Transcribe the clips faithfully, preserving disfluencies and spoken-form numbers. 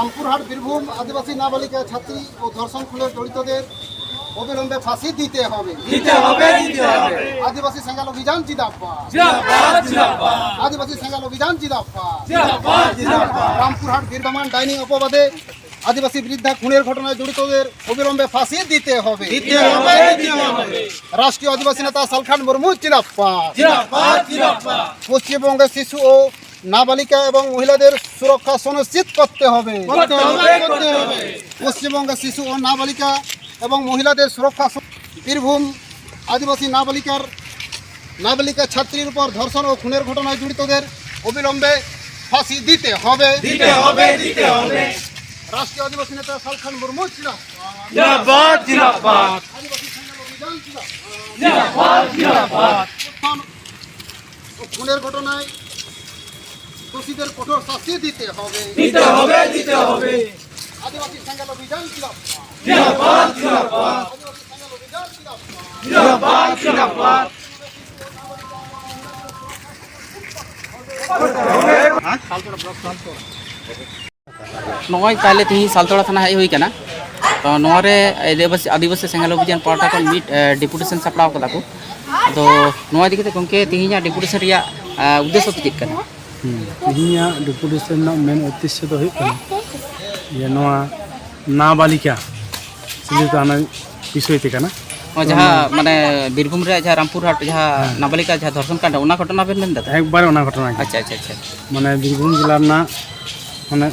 রামপুরহাট বীরভূম আদিবাসী নাবালিকা ছাত্রী ও ধর্ষণ খুনের জড়িতদের অবিলম্বে ফাঁসি দিতে হবে। দিতে হবে, দিতে হবে। আদিবাসী সেঙ্গাল অভিযান জিন্দাবাদ। জিন্দাবাদ, জিন্দাবাদ। আদিবাসী সেঙ্গাল অভিযান জিন্দাবাদ। জিন্দাবাদ, জিন্দাবাদ। রামপুরহাট বীরভূম ডাইনি অপবাদে আদিবাসী বৃদ্ধা খুনের ঘটনায় জড়িতদের অবিলম্বে ফাঁসি দিতে হবে। দিতে হবে, দিতে হবে। রাষ্ট্রীয় আদিবাসী নেতা সালখান মুর্মু জিন্দাবাদ। জিন্দাবাদ, জিন্দাবাদ। পশ্চিমবঙ্গের শিশু ও নাবালিকা এবং মহিলাদের সুরক্ষা সুনিশ্চিত করতে হবে। করতে হবে, করতে হবে। পশ্চিমবঙ্গের শিশু ও নাবালিকা এবং মহিলাদের সুরক্ষা সু- বীরভূম আদিবাসী নাবালিকার নাবালিকা ছাত্রীর উপর ধর্ষণ ও খুনের ঘটনায় জড়িতদের অবিলম্বে ফাঁসি দিতে হবে। দিতে হবে, দিতে হবে। রাষ্ট্রীয় আদিবাসী নেতা সালখান মুর্মু জিন্দাবাদ। জিন্দাবাদ, জিন্দাবাদ। আদিবাসী সেঙ্গাল অভিযান জিন্দাবাদ। জিন্দাবাদ, জিন্দাবাদ। ধর্ষণ ও খুনের ঘটনায় দোষীদের কঠোর শাস্তি দিতে হবে। দিতে হবে, দিতে হবে। আদিবাসী সেঙ্গাল অভিযান জিন্দাবাদ। জিন্দাবাদ, জিন্দাবাদ। আদিবাসী সেঙ্গাল অভিযান জিন্দাবাদ। জিন্দাবাদ, জিন্দাবাদ। ᱱᱚᱜᱼᱚᱭ ᱛᱟᱦᱞᱮ ᱛᱮᱦᱮᱧ ᱥᱟᱞᱛᱳᱲᱟ ᱛᱷᱟᱱᱟ ᱦᱮᱡ ᱦᱩᱭ ᱠᱟᱱᱟ᱾ ᱛᱚ ᱱᱚᱣᱟ ᱨᱮ ᱟᱹᱫᱤᱵᱟᱹᱥᱤ, ᱟᱹᱫᱤᱵᱟᱹᱥᱤ ᱥᱮᱸᱜᱮᱞ ᱚᱵᱷᱤᱡᱟᱱ ᱯᱟᱦᱴᱟ ᱠᱷᱚᱱ ᱢᱤᱫ, ᱮ, ᱰᱮᱯᱩᱴᱮᱥᱚᱱ ᱥᱟᱯᱲᱟᱣ ᱠᱟᱫᱟ ᱠᱚ᱾ ᱟᱫᱚ ᱱᱚᱣᱟ ᱤᱫᱤ ᱠᱟᱛᱮ ᱜᱚᱢᱠᱮ, ᱛᱮᱦᱮᱧᱟᱜ ᱰᱮᱯᱩᱴᱮᱥᱚᱱ ᱨᱮᱭᱟᱜ, ᱮ, ᱩᱫᱽᱫᱮᱥᱥᱚ ᱫᱚ ᱪᱮᱫ ᱠᱟᱱᱟ? ᱦᱩᱸ, ᱛᱮᱦᱮᱧᱟᱜ ᱰᱮᱯᱩᱴᱮᱥᱚᱱ ᱨᱮᱱᱟᱜ ᱢᱮᱱ ᱩᱫᱽᱫᱮᱥᱥᱚ ᱫᱚ ᱦᱩᱭᱩᱜ ᱠᱟᱱᱟ ᱡᱮ ᱱᱚᱣᱟ ᱱᱟᱵᱟᱞᱤᱠᱟ ᱥᱤᱞᱤ ᱛᱟᱦᱮᱱᱟ ᱵᱤᱥᱚᱭ ᱛᱮ ᱠᱟᱱᱟ᱾ ᱚ, ᱡᱟᱦᱟᱸ ᱢᱟᱱᱮ ᱵᱤᱨᱵᱷᱩᱢ ᱨᱮᱭᱟᱜ ᱡᱟᱦᱟᱸ ᱨᱟᱢᱯᱩᱨ ᱦᱟᱴ ᱡᱟᱦᱟᱸ ᱦᱮᱸ᱾ ᱱᱟᱵᱟᱞᱤᱠᱟ ᱡᱟᱦᱟᱸ ᱫᱷᱚᱨᱥᱚᱱ ᱠᱟᱱᱰ, ᱚᱱᱟ ᱜᱷᱚᱴᱚᱱᱟ ᱵᱮᱱ ᱢᱮᱱ ᱫᱟ ᱛᱚ? ᱮᱠᱵᱟᱨᱮ ᱚᱱᱟ ᱜᱷᱚᱴᱚᱱᱟ ᱜᱮ᱾ ᱟᱪᱪᱷᱟ, ᱟᱪᱪᱷᱟ, ᱟᱪᱪᱷᱟ᱾ ᱢᱟᱱᱮ ᱵᱤᱨᱵᱷᱩᱢ ᱡᱮᱞᱟ ᱨᱮᱱᱟᱜ ᱢᱟᱱᱮ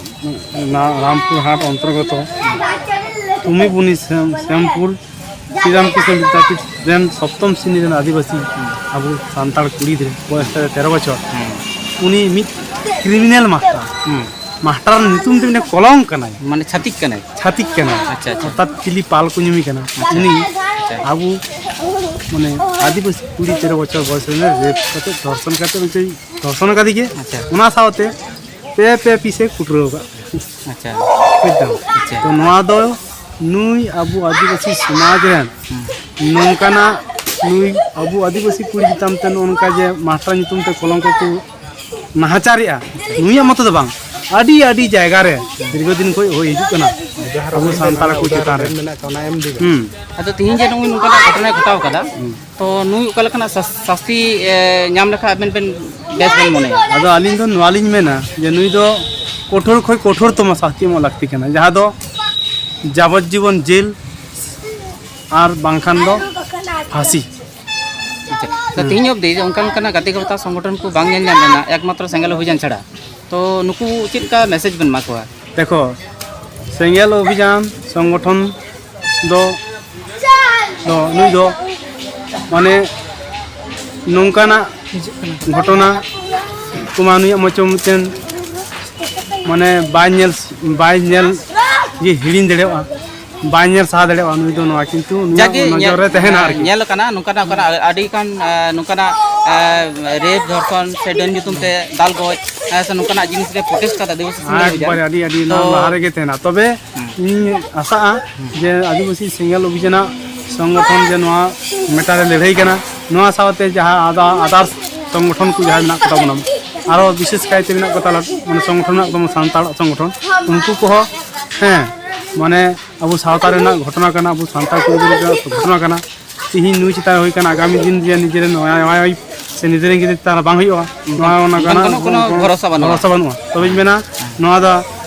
ᱚᱱᱟ ᱨᱟᱢᱯᱩᱨ ᱦᱟᱴ ᱚᱱᱛᱚᱨᱜᱚᱛᱚ ᱛᱩᱢᱤᱵᱩᱱᱤ ᱥᱮᱢ-, ᱥᱮᱢᱯᱩᱨ ᱥᱨᱤᱨᱟᱢᱠᱨᱤᱥᱱᱚ ᱵᱤᱫᱽᱭᱟᱯᱤᱴ ᱨᱮᱱ ᱥᱚᱯᱛᱚᱢ ᱥᱨᱮᱱᱤ ᱨᱮᱱ ᱟᱹᱫᱤᱵᱟᱹᱥᱤ ᱟᱵᱚ ᱥᱟᱱᱛᱟᱲ ᱠᱩᱲᱤ ᱜᱤᱫᱽᱨᱟᱹ, ᱵᱚᱭᱮᱥ ᱛᱟᱭ ᱛᱮᱨᱚ ᱵᱚᱪᱷᱚᱨ᱾ ᱦᱩᱸ᱾ ᱩᱱᱤ ᱢᱤᱫ ᱠᱨᱤᱢᱤᱱᱟᱞ ᱢᱟᱥᱴᱟᱨ᱾ ᱦᱩᱸ᱾ ᱢᱟᱥᱴᱟᱨ ᱧᱩᱛᱩᱢ ᱛᱮ ᱢᱤᱫᱴᱮᱱ ᱠᱚᱞᱚᱝ ᱠᱟᱱᱟᱭ᱾ ᱢᱟᱱᱮ ᱪᱷᱟᱹᱛᱤᱠ ᱠᱟᱱᱟᱭ᱾ ᱪᱷᱟᱹᱛᱤᱠ ᱠᱟᱱᱟᱭ᱾ ᱟᱪᱪᱷᱟ, ᱟᱪᱪᱷᱟ᱾ ᱚᱨᱛᱷᱟᱛ ᱪᱤᱞᱤ ᱯᱟᱞ ᱠᱚ ᱧᱩᱢᱮ ᱠᱟᱱᱟ᱾ ᱟᱪᱪᱷᱟ᱾ ᱩᱱᱤ ᱟᱪᱪᱷᱟ᱾ ᱟᱵᱚ ᱢᱟᱱᱮ ᱟᱹᱫᱤᱵᱟᱹᱥᱤ ᱠᱩᱲᱤ ᱛᱮᱨᱚ ᱵᱚᱪᱷᱚᱨ ᱵᱚᱭᱮᱥ ᱨᱮ ᱨᱮᱯ ᱠᱟᱛᱮ, ᱫᱷᱚᱨᱥᱚᱱ ᱠᱟᱛᱮ ᱢᱤᱫᱴᱮᱱ ᱫᱷᱚᱨᱥᱚᱱ ᱟᱠᱟᱫᱮ ᱜᱮ᱾ ᱟᱪᱪᱷᱟ᱾ ᱚᱱᱟ ᱥᱟᱶᱛᱮ ᱯᱮ ᱯᱮ ᱯᱤᱥᱮ ᱠᱩᱴᱨᱟᱹᱣ ᱟᱠᱟᱫ ᱠᱚᱣᱟ᱾ ᱟᱪᱪᱷᱟ᱾ ᱵᱩᱡᱽ ᱫᱟᱢ? ᱟᱪᱪᱷᱟ᱾ ᱛᱚ ᱱᱚᱣᱟ ᱫᱚ ᱱᱩᱭ ᱟᱵᱚ ᱟᱹᱫᱤᱵᱟᱹᱥᱤ ᱥᱚᱢᱟᱡᱽ ᱨᱮᱱ ᱦᱩᱸ᱾ ᱱᱚᱝᱠᱟᱱᱟᱜ, ᱱᱩᱭ ᱟᱵᱚ ᱟᱹᱫᱤᱵᱟᱹᱥᱤ ᱠᱩᱲᱤ ᱪᱮᱛᱟᱱ ᱛᱮ ᱱᱚᱜᱼᱚ ᱱᱚᱝᱠᱟ ᱡᱮ ᱢᱟᱥᱴᱟᱨ ᱧᱩᱛᱩᱢ ᱛᱮ ᱠᱚᱞᱚᱝᱠᱚ ᱠᱚ ᱱᱟᱦᱟᱪᱟᱨᱮᱜᱼᱟ, ᱱᱩᱭᱟᱜ ᱢᱚᱛᱚ ᱫᱚ ᱵᱟᱝ, ᱟᱹᱰᱤ ᱟᱹᱰᱤ ᱡᱟᱭᱜᱟ ᱨᱮ ᱫᱤᱨᱜᱷᱚ ᱫᱤᱱ ᱠᱷᱚᱱ ᱦᱩᱭ ᱦᱤᱡᱩᱜ ᱠᱟᱱᱟ ᱟᱵᱚ ᱥᱟᱱᱛᱟᱲ ᱠᱚ ᱪᱮᱛᱟᱱ ᱨᱮ᱾ ᱦᱩᱸ᱾ ᱟᱫᱚ ᱛᱤᱦᱤᱧ ᱡᱮ ᱱᱚᱜᱼᱚᱭ ᱱᱚᱝᱠᱟᱱᱟᱜ ᱜᱷᱚᱴᱚᱱᱟᱭ ᱜᱷᱚᱴᱟᱣ ᱠᱟᱫᱟ, ᱛᱚ ᱱᱩᱭ ᱚᱠᱟ ᱞᱮᱠᱟᱱᱟᱜ ᱥᱟᱥ-, ᱥᱟᱥᱛᱤ, ᱮ, ᱧᱟᱢ ᱞᱮᱠᱷᱟᱱ ᱟᱵᱮᱱ ᱵᱮᱱ ᱵᱮᱥ ᱵᱮᱱ ᱢᱚᱱᱮᱭᱟ? ᱟᱫᱚ ᱟᱹᱞᱤᱧ ᱫᱚ ᱱᱚᱣᱟ ᱞᱤᱧ ᱢᱮᱱᱟ ᱡᱮ ᱱᱩᱭ ᱫᱚ ᱠᱚᱴᱷᱳᱨ ᱠᱷᱚᱱ ᱠᱚᱴᱷᱳᱨᱛᱚᱢ ᱥᱟᱥᱛᱤ ᱮᱢᱚᱜ ᱞᱟᱹᱠᱛᱤ ᱠᱟᱱᱟ, ᱡᱟᱦᱟᱸ ᱫᱚ ᱡᱟᱵᱚᱡᱡᱤᱵᱚᱱ ᱡᱮᱞ ᱟᱨ ᱵᱟᱝᱠᱷᱟᱱ ᱫᱚ ᱯᱷᱟᱸᱥᱤ᱾ ᱟᱪᱪᱷᱟ, ᱛᱚ ᱛᱮᱦᱮᱧ ᱚᱵᱫᱤ ᱚᱱᱠᱟ ᱞᱮᱠᱟᱱᱟᱜ ᱜᱟᱛᱮ ᱜᱟᱶᱛᱟ ᱥᱚᱝᱜᱚᱴᱷᱚᱱ ᱠᱚ ᱵᱟᱝ ᱧᱮᱞ ᱧᱟᱢ ᱞᱮᱱᱟ, ᱮᱠᱢᱟᱛᱨᱚ ᱥᱮᱸᱜᱮᱞ ᱚᱵᱷᱤᱡᱟᱱ ᱪᱷᱟᱲᱟ᱾ ᱛᱚ ᱱᱩᱠᱩ ᱪᱮᱫ ᱞᱮᱠᱟ ᱢᱮᱥᱮᱡᱽ ᱵᱮᱱ ᱮᱢᱟ ᱠᱚᱣᱟ? ᱫᱮᱠᱷᱚ, ᱥᱮᱸᱜᱮᱞ ᱚᱵᱷᱤᱡᱟᱱ ᱥᱚᱝᱜᱚᱴᱷᱚᱱ ᱫᱚ, ᱫᱚ ᱱᱩᱭ ᱫᱚ ᱢᱟᱱᱮ ᱱᱚᱝᱠᱟᱱᱟᱜ ᱜᱷᱚᱴᱚᱱᱟ ᱠᱚᱢᱟ ᱱᱩᱭᱟᱜ ᱢᱚᱪᱚ ᱢᱤᱫᱴᱮᱱ ᱢᱟᱱᱮ ᱵᱟᱭ ᱧᱮᱞ, ᱵᱟᱭ ᱧᱮᱞ ᱜᱮ ᱦᱤᱲᱤᱧ ᱫᱟᱲᱮᱭᱟᱜᱼᱟ, ᱵᱟᱭ ᱧᱮᱞ ᱥᱟᱦᱟ ᱫᱟᱲᱮᱭᱟᱜᱼᱟ ᱱᱩᱭ ᱫᱚ ᱱᱚᱣᱟ, ᱠᱤᱱᱛᱩ ᱱᱩᱭᱟᱜ ᱡᱟᱜᱮ ᱱᱚᱡᱚᱨ ᱧᱮᱞ, ᱨᱮ ᱛᱟᱦᱮᱱᱟ ᱟᱨᱠᱤ᱾ ᱧᱮᱞ ᱟᱠᱟᱱᱟ ᱱᱚᱝᱠᱟᱱᱟᱜ, ᱚᱱᱠᱟᱱᱟᱜ ᱟᱹᱰᱤ ᱜᱟᱱ, ᱮ, ᱱᱚᱝᱠᱟᱱᱟᱜ, ᱮ, ᱨᱮᱯ, ᱫᱷᱚᱨᱥᱚᱱ ᱥᱮ ᱰᱟᱹᱱ ᱧᱩᱛᱩᱢ ᱛᱮ ᱫᱟᱞ ᱜᱚᱡ, ᱦᱮᱸ, ᱥᱮ ᱱᱚᱝᱠᱟᱱᱟᱜ ᱡᱤᱱᱤᱥ ᱨᱮ ᱯᱨᱚᱴᱮᱥᱴ ᱠᱟᱫᱟ ᱟᱹᱫᱤᱵᱟᱹᱥᱤ ᱥᱮᱸᱜᱮᱞ ᱚᱵᱷᱤᱡᱟᱱ᱾ ᱟᱹᱰᱤ ᱟᱹᱰᱤ ᱛᱚ ᱱᱚᱣᱟ ᱞᱟᱦᱟ ᱨᱮᱜᱮ ᱛᱟᱦᱮᱱᱟ, ᱛᱚᱵᱮ ᱦᱩᱸ᱾ ᱤᱧ ᱟᱥᱟᱜᱼᱟ ᱡᱮ ᱟᱹᱫᱤᱵᱟᱹᱥᱤ ᱥᱮᱸᱜᱮᱞ ᱚᱵᱷᱤᱡᱟᱱᱟᱜ ᱥᱚᱝᱜᱚᱴᱷᱚᱱ ᱡᱮ ᱱᱚᱣᱟ ᱢᱮᱴᱟᱨ ᱨᱮ ᱞᱟᱹᱲᱦᱟᱹᱭ ᱠᱟᱱᱟ, ᱱᱚᱣᱟ ᱥᱟᱶᱛᱮ ᱡᱟᱦᱟᱸ ᱟᱫᱟ-, ᱟᱫᱟᱨᱥ ᱥᱚᱝᱜᱚᱴᱷᱚᱱ ᱠᱚ ᱡᱟᱦᱟᱸ ᱢᱮᱱᱟᱜ ᱠᱚ ᱛᱟᱵᱚᱱᱟ, ᱟᱨᱚ ᱵᱤᱥᱮᱥ ᱠᱟᱭᱛᱮ ᱢᱮᱱᱟᱜ ᱠᱚ ᱛᱟᱵᱚᱱᱟ ᱥᱚᱝᱜᱚᱴᱷᱚᱱ ᱢᱮᱱᱟᱜ ᱛᱟᱵᱚᱱᱟ ᱥᱟᱱᱛᱟᱲᱟᱜ ᱥᱚᱝᱜᱚᱴᱷᱚᱱ, ᱩᱱᱠᱩ ᱠᱚᱦᱚᱸ, ᱦᱮᱸ, ᱢᱟᱱᱮ ᱟᱵᱚ ᱥᱟᱶᱛᱟ ᱨᱮᱱᱟᱜ ᱜᱷᱚᱴᱚᱱᱟ ᱠᱟᱱᱟ, ᱟᱵᱚ ᱥᱟᱱᱛᱟᱲ ᱠᱩᱲᱤ ᱜᱤᱫᱽᱨᱟᱹ ᱨᱮᱱᱟᱜ ᱜᱷᱚᱴᱚᱱᱟ ᱠᱟᱱᱟ᱾ ᱛᱤᱦᱤᱧ ᱱᱩᱭ ᱪᱮᱛᱟᱱ ᱨᱮ ᱦᱩᱭ ᱠᱟᱱᱟ, ᱟᱜᱟᱢᱤ ᱫᱤᱱ ᱡᱮ ᱱᱤᱡᱮᱨ ᱱᱚᱣᱟ ᱣᱟᱭᱤᱯ ᱥᱮ ᱱᱤᱡᱮᱨ ᱜᱤᱫᱽᱨᱟᱹ ᱪᱮᱛᱟᱱ ᱨᱮ ᱵᱟᱝ ᱦᱩᱭᱩᱜᱼᱟ, ᱱᱚᱣᱟ ᱚᱱᱟ ᱚᱱᱠᱟᱱ ᱠᱟᱱᱟ, ᱠᱳᱱᱳ, ᱠᱳᱱᱳ ᱵᱷᱚᱨᱚᱥᱟ ᱵᱟᱹᱱᱩᱜᱼᱟ᱾ ᱵᱷᱚᱨᱚᱥᱟ ᱵᱟᱹᱱᱩᱜᱼᱟ᱾ ᱛᱚᱵᱮᱧ ᱢᱮᱱᱟ, ᱱᱚᱣᱟ ᱫᱚ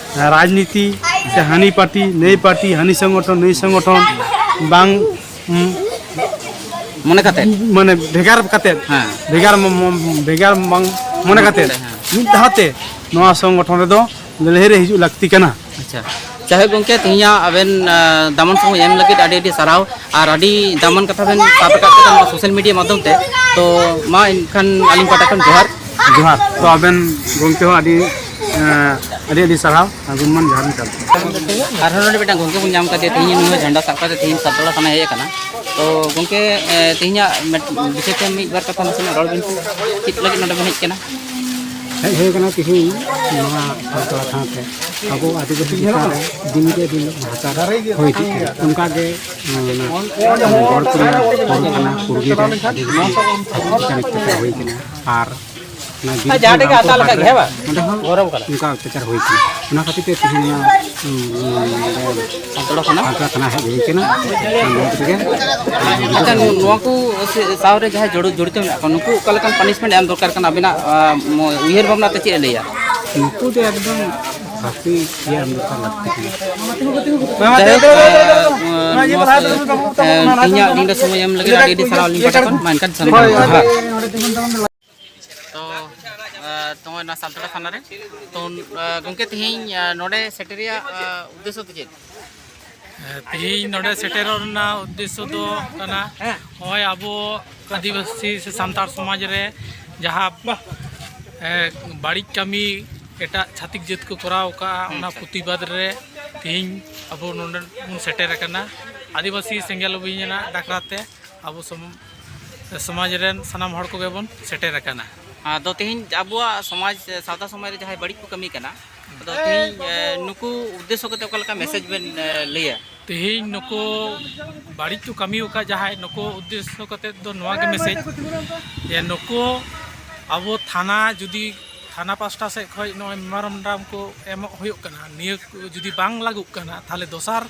ᱨᱟᱡᱽᱱᱤᱛᱤ ᱥᱮ ᱦᱟᱹᱱᱤ ᱯᱟᱨᱴᱤ, ᱱᱟᱹᱭ ᱯᱟᱨᱴᱤ, ᱦᱟᱹᱱᱤ ᱥᱚᱝᱜᱚᱴᱷᱚᱱ, ᱱᱟᱹᱭ ᱥᱚᱝᱜᱚᱴᱷᱚᱱ ᱵᱟᱝ, ᱩᱸ, ᱢᱚᱱᱮ ᱠᱟᱛᱮ᱾ ᱢᱟᱱᱮ ᱵᱷᱮᱜᱟᱨ ᱠᱟᱛᱮ, ᱦᱮᱸ᱾ ᱵᱷᱮᱜᱟᱨ ᱢᱚ-, ᱢᱚ-, ᱵᱷᱮᱜᱟᱨ ᱵᱟᱝ ᱢᱚᱱᱮ ᱠᱟᱛᱮ, ᱦᱮᱸ᱾ ᱢᱤᱫ ᱫᱷᱟᱣ ᱛᱮ ᱱᱚᱣᱟ ᱥᱚᱝᱜᱚᱴᱷᱚᱱ ᱨᱮᱫᱚ ᱞᱟᱹᱲᱦᱟᱹᱭ ᱨᱮ ᱦᱤᱡᱩᱜ ᱞᱟᱹᱠᱛᱤ ᱠᱟᱱᱟ᱾ ᱟᱪᱪᱷᱟ, ᱡᱟᱭᱦᱳᱠ ᱜᱚᱢᱠᱮ, ᱛᱮᱦᱮᱧᱟᱜ ᱟᱵᱮᱱ, ᱟ, ᱫᱟᱢᱟᱱ ᱥᱚᱢᱚᱭ ᱮᱢ ᱞᱟᱹᱜᱤᱫ ᱟᱹᱰᱤ ᱟᱹᱰᱤ ᱥᱟᱨᱦᱟᱣ, ᱟᱨ ᱟᱹᱰᱤ ᱫᱟᱢᱟᱱ ᱠᱟᱛᱷᱟ ᱵᱮᱱ ᱥᱟᱵ ᱨᱟᱠᱟᱵ ᱠᱮᱫᱟ ᱱᱚᱣᱟ ᱥᱳᱥᱟᱞ ᱢᱤᱰᱤᱭᱟ ᱢᱟᱫᱽᱫᱷᱚᱢ ᱛᱮ᱾ ᱛᱚ ᱢᱟ ᱮᱱᱠᱷᱟᱱ ᱟᱹᱞᱤᱧ ᱯᱟᱦᱴᱟ ᱠᱷᱚᱱ ᱡᱚᱦᱟᱨ᱾ ᱡᱚᱦᱟᱨ᱾ ᱛᱚ ᱟᱵᱮᱱ ᱜᱚᱢᱠᱮ ᱦᱚᱸ ᱟᱹᱰᱤ, ᱮᱸ, ᱟᱹᱰᱤ ᱟᱹᱰᱤ ᱥᱟᱨᱦᱟᱣ, ᱟᱹᱵᱤᱱ ᱢᱟ ᱡᱚᱦᱟᱨ ᱜᱮ ᱪᱟᱞ᱾ ᱟᱨᱦᱚᱸ ᱱᱚᱰᱮ ᱢᱤᱫᱴᱟᱝ ᱜᱚᱢᱠᱮ ᱵᱚᱱ ᱧᱟᱢ ᱠᱟᱫᱮᱭᱟ, ᱛᱮᱦᱮᱧ ᱱᱩᱭ ᱦᱚᱸ ᱡᱷᱟᱱᱰᱟ ᱥᱟᱵ ᱠᱟᱛᱮ ᱛᱮᱦᱮᱧ ᱥᱟᱛᱵᱟᱲᱟ ᱛᱷᱟᱱᱟᱭ ᱦᱮᱡ ᱟᱠᱟᱱᱟ᱾ ᱛᱚ ᱜᱚᱢᱠᱮ, ᱮᱸ, ᱛᱮᱦᱮᱧᱟᱜ ᱢᱤᱫ ᱵᱤᱥᱚᱭ ᱛᱮ ᱢᱤᱫ ᱵᱟᱨ ᱠᱟᱛᱷᱟ ᱱᱟᱥᱮᱱᱟᱜ ᱨᱚᱲ ᱵᱤᱱ ᱥᱮ, ᱪᱮᱫ ᱞᱟᱹᱜᱤᱫ ᱱᱚᱰᱮ ᱵᱚᱱ ᱦᱮᱡ ᱠᱟᱱᱟ? ᱦᱮᱡ ᱦᱩᱭ ᱠᱟᱱᱟ ᱛᱮᱦᱮᱧ ᱱᱚᱣᱟ ᱥᱟᱱᱛᱟᱲ ᱥᱟᱶᱛᱮ ᱟᱵᱚ ᱟᱹᱫᱤᱵᱟᱹᱥᱤ ᱪᱮᱛᱟᱱ ᱨᱮ ᱫᱤᱱ ᱠᱮ ᱫᱤᱱ ᱱᱟᱦᱟᱪᱟᱨ ᱦᱩᱭ ᱤᱫᱤᱜ ᱠᱟᱱᱟ᱾ ᱚᱱᱠᱟ ᱜᱮ, ᱩᱸ, ᱜᱚᱲ ᱠᱚᱨᱮ ᱯᱚᱨᱜᱟᱱᱟ ᱠᱩᱲᱜᱤ ᱨᱮ ᱟᱹᱫᱤᱵᱟᱹᱥᱤ ᱪᱮᱛᱟᱱ ᱚᱛᱛᱟᱪᱟᱨ ᱦᱩᱭ ᱠᱟᱱᱟ᱾ ᱟᱨ ᱚᱱᱟ ᱵᱤᱨᱵᱷᱩᱢ ᱡᱟᱦᱟᱸ ᱴᱷᱮᱡ ᱜᱮ ᱦᱟᱛᱟᱣ ᱞᱮᱠᱷᱟᱡ ᱜᱮ, ᱦᱮᱸ ᱵᱟᱝ? ᱚᱸᱰᱮ ᱦᱚᱸ ᱜᱚᱨᱚᱢ ᱠᱟᱱᱟ᱾ ᱚᱱᱠᱟ ᱚᱛᱛᱟᱪᱟᱨ ᱦᱩᱭ ᱠᱟᱱᱟ᱾ ᱚᱱᱟ ᱠᱷᱟᱹᱛᱤᱨ ᱛᱮ ᱛᱮᱦᱮᱧ ᱱᱚᱣᱟ, ᱩᱸ, ᱩᱸ, ᱥᱟᱱᱛᱟᱲ ᱠᱷᱚᱱᱟᱜ? ᱥᱟᱱᱛᱟᱲ ᱛᱷᱟᱱᱟ ᱦᱮᱡ ᱦᱩᱭ ᱠᱟᱱᱟ᱾ ᱚᱱᱟ ᱛᱮᱜᱮ ᱟᱪᱪᱷᱟ, ᱱᱚᱣᱟ ᱠᱚ ᱥᱟᱶ ᱨᱮ ᱡᱟᱦᱟᱸᱭ ᱡᱚᱲᱤ-, ᱡᱚᱲᱤᱛᱚ ᱢᱮᱱᱟᱜ ᱠᱚᱣᱟ, ᱱᱩᱠᱩ ᱚᱠᱟ ᱞᱮᱠᱟᱱ punishment ᱮᱢ ᱫᱚᱨᱠᱟᱨ ᱠᱟᱱᱟ ᱟᱵᱤᱱᱟᱜ, ᱟᱸ, ᱩᱭᱦᱟᱹᱨ ᱵᱷᱟᱵᱽᱱᱟ ᱛᱮ ᱪᱮᱫ ᱮ ᱞᱟᱹᱭᱟ? ᱱᱩᱠᱩ ᱫᱚ ᱮᱠᱫᱚᱢ ᱥᱟᱹᱥᱛᱤ ᱤᱭᱟᱹ ᱮᱢ ᱫᱚᱨᱠᱟᱨ ᱞᱟᱹᱠᱛᱤ ᱠᱟᱱᱟ᱾ ᱡᱟᱭᱦᱳᱠ, ᱟᱸ, ᱱᱚᱣᱟ ᱥᱮ, ᱟᱸ, ᱛᱮᱦᱮᱧᱟᱜ ᱱᱚᱰᱮ ᱥᱚᱢᱚᱭ ᱮᱢ ᱞᱟᱹᱜᱤᱫ ᱟᱹᱰᱤ ᱟᱹᱰᱤ ᱥᱟᱨᱦᱟᱣ ᱟᱹᱞᱤᱧ ᱯᱟᱦᱴᱟ ᱠᱷᱚᱱ᱾ ᱢᱟ ᱮᱱᱠᱷᱟᱱ ᱥᱟᱱᱟᱢ ᱦᱳᱭ, ᱠᱚ ᱦᱳᱭ᱾ ᱡᱚᱦᱟᱨ᱾ ᱛᱚ, ᱟᱸ, ᱛᱚ, ᱚᱱᱟ ᱥᱟᱱᱛᱟᱲ ᱛᱷᱟᱱᱟ ᱨᱮ᱾ ᱛᱚ, ᱟᱸ, ᱜᱚᱢᱠᱮ, ᱛᱮᱦᱮᱧ, ᱟᱸ, ᱱᱚᱰᱮ ᱥᱮᱴᱮᱨ ᱨᱮᱭᱟᱜ, ᱟᱸ, ᱩᱫᱽᱫᱮᱥᱥᱚ ᱫᱚ ᱪᱮᱫ? ᱛᱮᱦᱮᱧ ᱱᱚᱰᱮ ᱥᱮᱴᱮᱨᱚᱜ ᱨᱮᱱᱟᱜ ᱩᱫᱽᱫᱮᱥᱥᱚ ᱫᱚ ᱠᱟᱱᱟ, ᱦᱮᱸ᱾ ᱱᱚᱜᱼᱚᱭ ᱟᱵᱚ ᱟᱹᱫᱤᱵᱟᱹᱥᱤ ᱥᱮ ᱥᱟᱱᱛᱟᱲ ᱥᱚᱢᱟᱡᱽ ᱨᱮ ᱡᱟᱦᱟᱸ, ᱮ, ᱵᱟᱹᱲᱤᱡ ᱠᱟᱹᱢᱤ ᱮᱴᱟᱜ ᱪᱷᱟᱹᱛᱤᱠ ᱡᱟᱹᱛ ᱠᱚ ᱠᱚᱨᱟᱣ ᱟᱠᱟᱫᱼᱟ, ᱚᱱᱟ ᱟᱪᱪᱷᱟ᱾ ᱯᱨᱚᱛᱤᱵᱟᱫᱽ ᱨᱮ ᱛᱮᱦᱮᱧ ᱟᱵᱚ ᱱᱚᱰᱮ ᱵᱚᱱ ᱥᱮᱴᱮᱨ ᱟᱠᱟᱱᱟ᱾ ᱟᱹᱫᱤᱵᱟᱹᱥᱤ ᱥᱮᱸᱜᱮᱞ ᱚᱵᱷᱤᱭᱟᱱ ᱰᱟᱠᱨᱟ ᱛᱮ ᱟᱵᱚ ᱥᱚᱢ-, ᱥᱚᱢᱟᱡᱽ ᱨᱮᱱ ᱥᱟᱱᱟᱢ ᱦᱚᱲ ᱠᱚᱜᱮ ᱵᱚᱱ ᱥᱮᱴᱮᱨ ᱟᱠᱟᱱᱟ᱾ ᱟᱫᱚ ᱛᱮᱦᱮᱧ ᱟᱵᱚᱣᱟᱜ ᱥᱚᱢᱟᱡᱽ, ᱥᱟᱶᱛᱟ ᱥᱚᱢᱟᱡᱽ ᱨᱮ ᱡᱟᱦᱟᱸᱭ ᱵᱟᱹᱲᱤᱡ ᱠᱚ ᱠᱟᱹᱢᱤ ᱠᱟᱱᱟ, ᱟᱫᱚ ᱛᱮᱦᱮᱧ, ᱮ, ᱱᱩᱠᱩ ᱩᱫᱽᱫᱮᱥᱥᱚ ᱠᱟᱛᱮ ᱚᱠᱟ ᱞᱮᱠᱟ message ᱵᱮᱱ, ᱮ, ᱞᱟᱹᱭᱟ? ᱛᱮᱦᱮᱧ ᱱᱩᱠᱩ ᱵᱟᱹᱲᱤᱡ ᱠᱚ ᱠᱟᱹᱢᱤ ᱟᱠᱟᱫ ᱡᱟᱦᱟᱸᱭ, ᱱᱩᱠᱩ ᱩᱫᱽᱫᱮᱥᱥᱚ ᱠᱟᱛᱮ ᱫᱚ ᱱᱚᱣᱟ ᱜᱮ message ᱡᱮ ᱱᱩᱠᱩ ᱟᱵᱚ ᱛᱷᱟᱱᱟ ᱡᱩᱫᱤ ᱛᱷᱟᱱᱟ ᱯᱟᱥᱴᱟ ᱥᱮᱫ ᱠᱷᱚᱱ ᱱᱚᱜᱼᱚᱭ memorandum ᱠᱚ ᱮᱢᱚᱜ ᱦᱩᱭᱩᱜ ᱠᱟᱱᱟ, ᱱᱤᱭᱟᱹ ᱠᱚ ᱡᱩᱫᱤ ᱵᱟᱝ ᱞᱟᱹᱜᱩᱜ ᱠᱟᱱᱟ, ᱛᱟᱦᱚᱞᱮ ᱫᱚᱥᱟᱨ,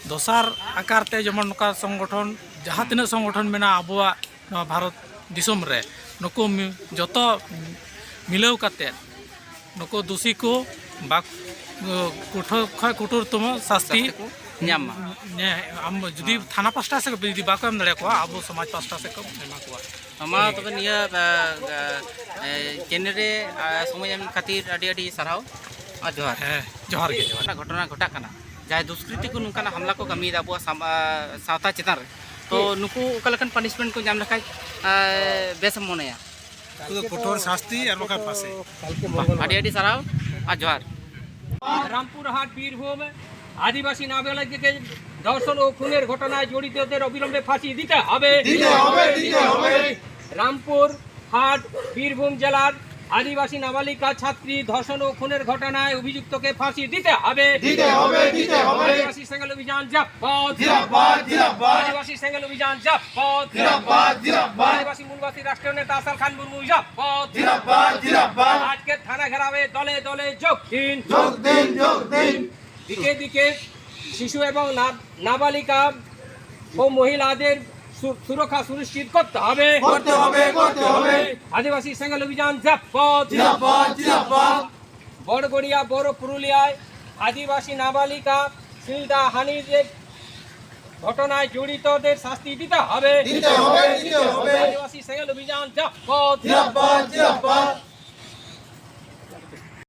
ᱫᱚᱥᱟᱨ ᱟᱠᱟᱨ ᱛᱮ ᱡᱮᱢᱚᱱ ᱱᱚᱝᱠᱟ ᱥᱚᱝᱜᱚᱴᱷᱚᱱ, ᱡᱟᱦᱟᱸ ᱛᱤᱱᱟᱹᱜ ᱥᱚᱝᱜᱚᱴᱷᱚᱱ ᱢᱮᱱᱟᱜᱼᱟ ᱟᱵᱚᱣᱟᱜ ᱱᱚᱣᱟ ᱵᱷᱟᱨᱚᱛ ᱫᱤᱥᱚᱢ ᱨᱮ, ᱱᱩᱠᱩ ᱢᱤ-, ᱡᱚᱛᱚ ᱢᱤᱞᱟᱹᱣ ᱠᱟᱛᱮ ᱱᱩᱠᱩ ᱫᱩᱥᱤ ᱠᱚ ᱵᱟᱠ-, ᱠᱚᱴᱷᱳᱨ ᱠᱷᱚᱱ ᱠᱚᱴᱷᱳᱨᱛᱚᱢ ᱥᱟᱥᱛᱤ ᱥᱟᱥᱛᱤ ᱠᱚ ᱧᱟᱢ ᱢᱟ᱾ ᱧᱮ-, ᱟᱢ ᱡᱩᱫᱤ ᱦᱮᱸ᱾ ᱛᱷᱟᱱᱟ ᱯᱟᱥᱴᱟ ᱥᱮᱫ ᱡᱩᱫᱤ ᱵᱟᱠᱚ ᱮᱢ ᱫᱟᱲᱮᱭᱟᱠᱚᱣᱟ, ᱟᱵᱚ ᱥᱚᱢᱟᱡᱽ ᱯᱟᱥᱴᱟ ᱥᱮᱫ ᱠᱚ ᱮᱢᱟ ᱠᱚᱣᱟ᱾ ᱢᱟ ᱛᱚᱵᱮ ᱱᱤᱭᱟᱹ, ᱟ, ᱟ, ᱮ, channel ᱨᱮ, ᱟ, ᱥᱚᱢᱚᱭ ᱮᱢ ᱠᱷᱟᱹᱛᱤᱨ ᱟᱹᱰᱤ ᱟᱹᱰᱤ ᱥᱟᱨᱦᱟᱣ ᱟᱨ ᱡᱚᱦᱟᱨ᱾ ᱦᱮᱸ, ᱡᱚᱦᱟᱨ ᱜᱮ, ᱡᱚᱦᱟᱨ᱾ ᱚᱱᱟ ᱜᱷᱚᱴᱚᱱᱟ ᱜᱷᱚᱴᱟᱜ ᱠᱟᱱᱟ, ᱡᱟᱦᱟᱸᱭ ᱫᱩᱥᱠᱨᱤᱛᱤ ᱠᱚ ᱱᱚᱝᱠᱟᱱᱟᱜ ᱦᱟᱢᱞᱟ ᱠᱚ ᱠᱟᱹᱢᱤᱭᱮᱫᱟ ᱟᱵᱚᱣᱟᱜ ᱥᱟᱢ-, ᱟ, ᱥᱟᱶᱛᱟ ᱪᱮᱛᱟᱱ ᱨᱮ, ᱛᱚ ᱱᱩᱠᱩ ᱚᱠᱟ ᱞᱮᱠᱟᱱ punishment ᱠᱚ ᱧᱟᱢ ᱞᱮᱠᱷᱟᱡ, ᱟ, ᱵᱮᱥ ᱮᱢ ᱢᱚᱱᱮᱭᱟ? ᱩᱱᱠᱩ ᱫᱚ ᱠᱚᱴᱷᱳᱨ ᱥᱟᱥᱛᱤ ᱟᱨ ᱵᱟᱠᱷᱟᱡ ᱯᱷᱟᱸᱥᱤ᱾ ᱟᱹᱰᱤ ᱟᱹᱰᱤ ᱥᱟᱨᱦᱟᱣ ᱟᱨ ᱡᱚᱦᱟᱨ᱾ রামপুরহাট বীরভূম আদিবাসী নাবালিকাকে ধর্ষণ ও খুনের ঘটনায় জড়িতদের অবিলম্বে ফাঁসি দিতে হবে। দিতে হবে, দিতে হবে। রামপুরহাট বীরভূম জেলার আদিবাসী নাবালিকা ছাত্রী ধর্ষণ ও খুনের ঘটনায় অভিযুক্তকে ফাঁসি দিতে হবে। দিতে হবে, দিতে হবে। আদিবাসী সেঙ্গেল অভিযান জিন্দাবাদ। জিন্দাবাদ, জিন্দাবাদ। আদিবাসী সেঙ্গেল অভিযান জিন্দাবাদ। জিন্দাবাদ, জিন্দাবাদ। আদিবাসী মূলবাসী রাষ্ট্রীয় নেতা আসাল খান মুর্মু জিন্দাবাদ। জিন্দাবাদ, জিন্দাবাদ। আজকে থানা ঘেরাওয়ে দলে দলে যোগ দিন। যোগ দিন, যোগ দিন। দিকে দিকে শিশু এবং না- নাবালিকা ও মহিলাদের সু- সুরক্ষা সুনিশ্চিত করতে হবে। করতে হবে, করতে হবে। আদিবাসী সেঙ্গেল অভিযান জিন্দাবাদ। জিন্দাবাদ, জিন্দাবাদ। বড়গড়িয়া বড় পুরুলিয়ায় আদিবাসী নাবালিকা সিলদা হানির ঘটনায় জড়িতদের শাস্তি দিতে হবে। দিতে হবে, দিতে হবে। আদিবাসী সেঙ্গেল অভিযান জিন্দাবাদ। জিন্দাবাদ, জিন্দাবাদ।